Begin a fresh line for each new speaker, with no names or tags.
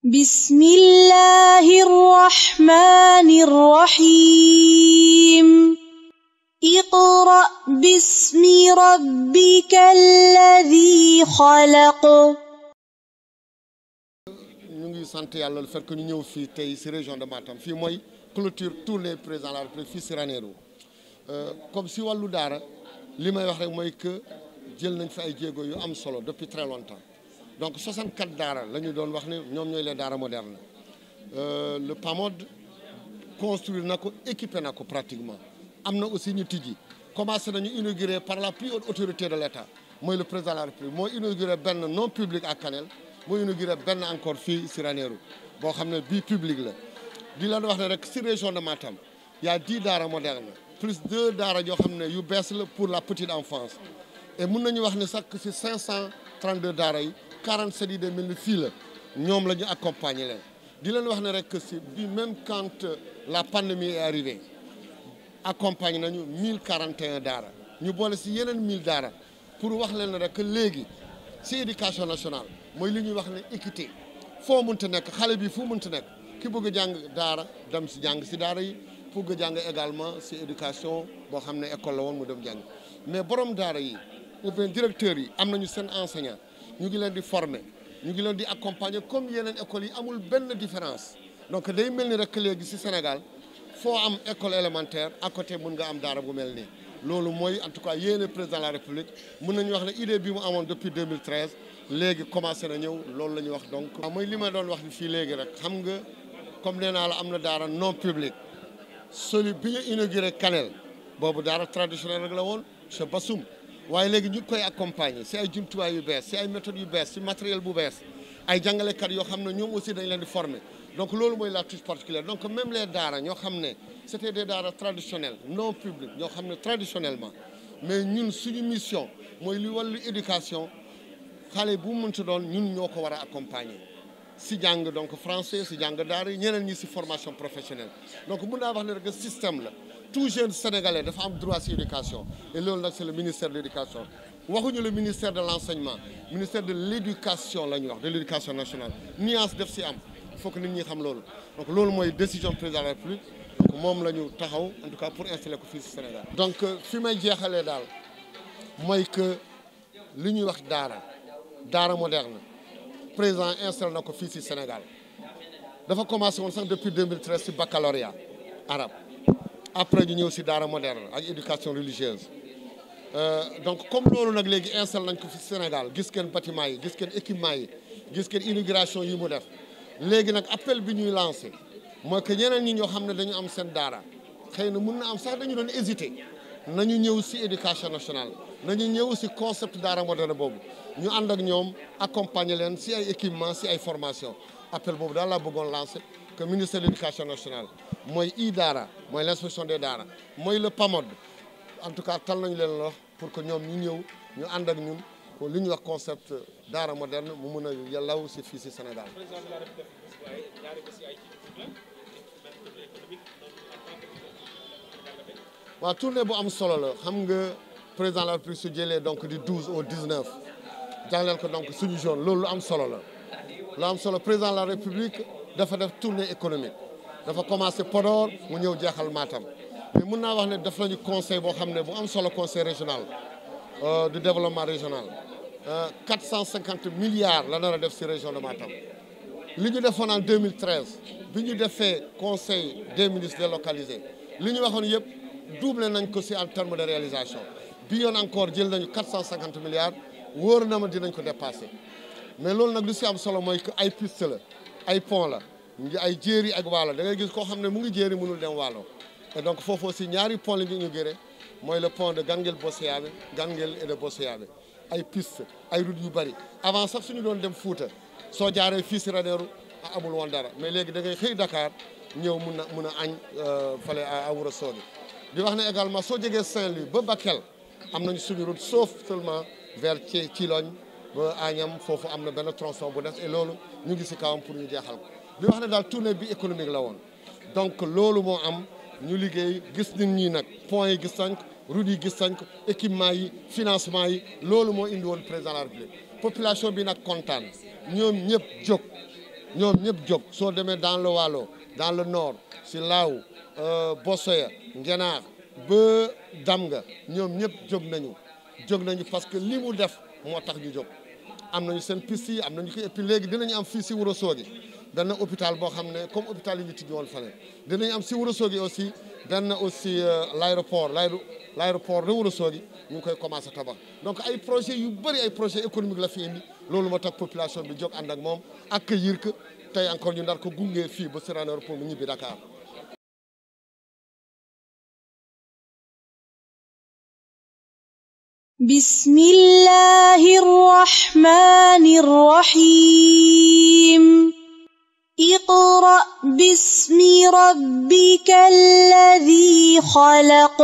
بسم الله الرحمن الرحيم اقرأ باسم ربك الذي خلق.
ñu ngi sant yàlla le fait que ñu ñëw fii tey si région de Matam fii mooy clôture tournée président de la République fii si Ranérou comme si wàllu daara li may wax rek mooy que jël nañ fi ay jéego yu am solo depuis très longtemps donc 64 daara la ñu doon wax ne ñoom ñooy les daara modernes le PAMOD construire na ko équipé na ko pratiquement am na aussi ñu tijji commencé nañu inauguré par la plus haute autorité de l'État mooy le président de la République moo inauguré benn non public à Kanel moo inauguré benn encore fii si Ranérou boo xam ne bii public la di leen wax ne rek si région de Matam y a 10 daara modernes plus 2 daara yoo xam ne yu bees la pour la petite enfance et mun nañu wax ne sax si 532 daara yi 47 yi de mel ni fii la ñoom la ñu accompagner leen di leen wax ne rek si bi même quand la pandémie est arrivée accompagner nañu 1041 daara ñu boole si yeneen 1000 daara pour wax leen rek léegi si éducation nationale mooy li ñuy wax ne équité foo mënta nekk xale bi fu mënta nekk ki bëgg a jàng daara dem si jàng si daara yi bëgg a jàng également si éducation boo xam ne école la woon mu dem jàng mais borom daara yi ou bien directeurs yi am nañu seen enseignant ñu ngi leen di former ñu ngi leen di accompagner comme yeneen écoles yi amul benn différence donc day mel ni rek léegi si Sénégal foo am école élémentaire à côté mën nga am daara bu mel nii loolu mooy en tout cas yéene président de la République mën nañu wax ne idée bi mu amoon depuis 2013 léegi commencé na ñëw loolu la ñuy wax donc. mooy li ma doon wax fii léegi rek xam nga comme nee naa la am na daara non public celui bi ñu inauguré Kanel boobu daara traditionnel rek la woon chez Bassoum waaye léegi ñu koy accompagner si ay jumtuwaay yu bees si ay méthodes yu bees si matériel bu bees ay jàngalekat yoo xam ne ñoom aussi dañ leen di former donc loolu mooy la touche particulière donc même les daara ñoo xam ne c'était des daara traditionnels non publics ñoo xam ne traditionnellement mais ñun suñu mission mooy li wàllu éducation xale bu mu mënti doon ñun ñoo ko war a accompagner si jàng donc français si jàng daara yi ñeneen ñi si formation professionnelle donc mun naa wax ne rek système la tout jeune sénégalais dafa am droit si éducation et loolu nag c'est le ministère de l'éducation waxuñu le ministère de l'enseignement ministère de l'éducation la ñuy wax de l'éducation nationale nuance def si am il faut que nit ñi xam loolu donc loolu mooy décision président de la République donc moom la ñu taxaw en tout cas pour installer ko fii si Sénégal donc fi may jeexalee daal mooy que li ñuy wax daara moderne président installé na ko fii si Sénégal dafa commencé woon sax depuis 2013 si baccalauréat arabe après ñu ñëw si daara moderne ak éducation religieuse donc comme loolu nag léegi installé nañ ko fi Sénégal gis ngeen bâtiment yi gis ngeen équipement yi gis ngeen inauguration yi mu def léegi nag appel bi ñuy lancé mooy que ñeneen ñi ñoo xam ne dañu am seen daara xëy na mun na am sax dañu doon hésité nañu ñëw si éducation nationale nañu ñëw si concept daara moderne boobu ñu ànd ak ñoom accompagner leen si ay équipement si ay formation appel boobu daal laa bëggoon lancé que ministère de l'éducation nationale mooy i-daara mooy l'inspection des daara mooy le PAMOD en tout cas tal nañu leen wax pour que ñoom ñu ñëw ñu ànd ak ñun pour li ñuy wax concept daara moderne mu mun a yàllaw si fii si Sénégal. waaw tournée bu am solo la xam nga président de la République su jëlee donc du 12 au 19 jagleel ko donc suñu zone loolu lu am solo la lu am solo président de la République dafa def tournée économique dafa commencé Podor mu ñëw jeexal Matam mais mun naa wax ne def nañu conseil boo xam ne bu am solo conseil régional du développement régional 450 milliards la nar a def si région de Matam li ñu defoon en 2013 bi ñu defee conseil des ministres délocalisé li ñu waxoon yëpp doublé nañ ko si en terme de réalisation bi yoon encore jël nañu 450 milliards wóor na ma dinañ ko dépassé mais loolu nag lu si am solo mooy que ay piste la ay pont la ay jéeri ak waalo da ngay gis koo xam ne mu ngi jéeri mënul dem waalo et donc foofu aussi ñaari pont la ñu inauguré mooy le pont de Ganguel Bosseyaabe Ganguel et de Bosseyaabe ay piste ay route yu bari avant sax suñu doon dem Fouta soo jaaree fii si Ranérou amul woon dara mais léegi da ngay xëy Dakar ñëw mun a añ fale à Ourossogui di wax ne également soo jegee Saint-Louis ba Bakel am nañu suñu route sauf seulement vers Thilogne ba Agnam foofu am na benn tronçon bu des et loolu ñu ngi si kawam pour ñu jeexal ko di wax ne daal tournée bi économique la woon donc loolu moo am ñu liggéey gis nit ñi nag points yi gis nañ ko route yi gis nañ ko équipement yi financement yi loolu moo indi woon président de la République population bi nag kontaan ñoom ñëpp jóg ñoom ñëpp jóg soo demee dans le Waalo dans le nord si Laaw Bosoya Ngenaar ba Damga ñoom ñëpp jóg nañu parce que li mu def moo tax ñu jóg am nañu seen piste yi am nañu ko et puis léegi dinañu am fii si Ourossogui benn hôpital boo xam ne comme hôpital yi ñu tijji woon fale dinañ am si Ourossogui aussi benn aussi l'aéroport de Ourossogui ñu ngi koy commencé tabax donc ay projet yu bëri ay projet économique la fi indi loolu moo tax population bi jóg ànd ak moom accueillir que tey encore ñu ndar ko gunge fii ba Sorano pour mu ñibbi Dakar.
Bismillahir Rahmanir Rahim. اقرأ باسم ربك الذي خلق